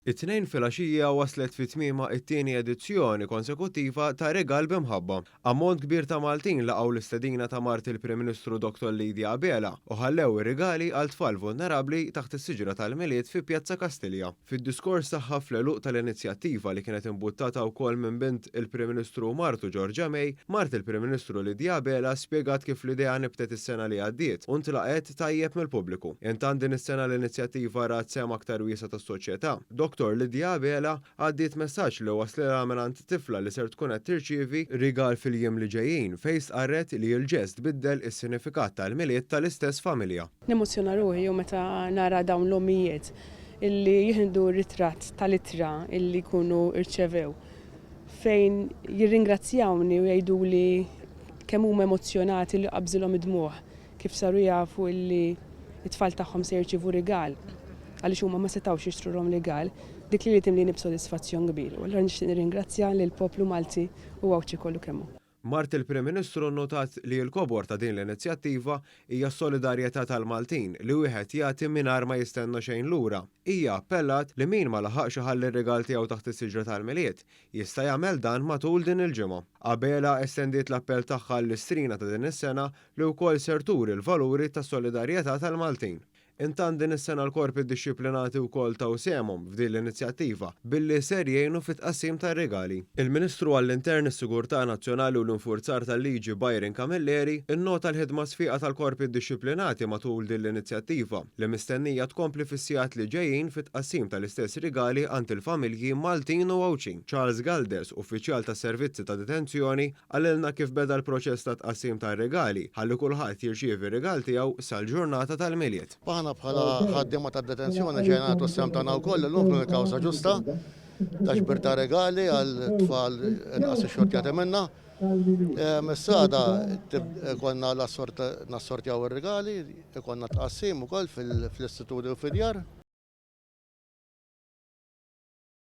It-Tnejn filgħaxija waslet fi tmiemha t-tieni edizzjoni konsekuttiva ta' Rigal bi Mħabba. Ammont kbir ta' Maltin laqgħu l-istedina ta' mart il-Prim Ministru Dottor Lydia Abela u ħallew ir-rigali għal tfal vulnerabbli taħt is-siġra tal-Milied fi Pjazza Kastilja. Fid-diskors tagħha fl-għeluq tal-inizjattiva li kienet imbuttata wkoll minn bint il-Prim Ministru u martu Georgia May, mart il-Prim Ministru Lydia Abela spjegat kif l-idea nibtet is-sena li għaddiet u ntlaqgħet tajjeb mill-pubbliku. Intant din is-sena l-inizjattiva rat sehem aktar wiesa' tas-soċjetà. Dottor Lydia Abela għaddiet messaġġ li waslilha mingħand tifla li ser tkun qed tirċievi rigal fil-jiem li ġejjin fejn stqarret li l-ġest biddel is-sinifikat tal-Milied tal-istess familja. Nemozzjona ruħi jew meta nara dawn l-ommijiet illi jieħdu ritratt tal-ittra illi jkunu rċevew fejn jirringrazzjawni u jgħiduli kemm huma emozzjonati li qabżilhom id-dmugħ kif saru jafu illi t-tfal tagħhom se jirċievu rigal għaliex huma ma setgħux jixtrulhom rigal, dik lili timlini b'sodisfazzjon kbir u allura nixtieq nirringrazzja lill-poplu Malti u Għawdxi kollu kemm hu. Mart il-Prim Ministru nnotat li l-kobor ta' din l-inizjattiva hija s-solidarjetà tal-Maltin li wieħed jagħti mingħajr ma jistenna xejn lura. Hija appellat li min ma laħaqx iħalli r-rigal tiegħu taħt is-siġra tal-Milied, jista' jagħmel dan matul din il-ġimgħa. Abela estendiet l-appell tagħha għall-Istrina ta' din is-sena li wkoll ser turi l-valuri tas-solidarjetà tal-Maltin. Intant din is-sena l-korpi dixxiplinati wkoll taw sehemhom f'din l-inizjattiva billi ser jgħinu fit-tqassim tar-rigali. Il-Ministru għall-Intern, is-Sigurtà Nazzjonali u l-Infurzar tal-Liġi Byron Camilleri nnota l-ħidma sfiqa tal-korpi dixxiplinati matul din l-inizjattiva li mistennija tkompli fis-sigħat li ġejjin fit-tqassim tal-istess rigali għand il-familji Maltin u Għawdxin. Charles Galdes, uffiċjal tas-servizzi ta' detenzjoni, Qalilna kif beda l-proċess ta' tqassim tar-rigali, ħalli kulħadd jirċievi r-rigal tiegħu sal-ġurnata tal-Milied. Aħna bħala ħaddiema tad-detenzjoni ġejna nagħtu s-sehem tagħna wkoll illum f'din il-kawża ġusta ta' ġbir ta' regali għal tfal inqas ixxurtjati minna. Issa għada ikollna nassortjaw ir-rigali, ikollna tqassim ukoll fl-istituti u fid-djar.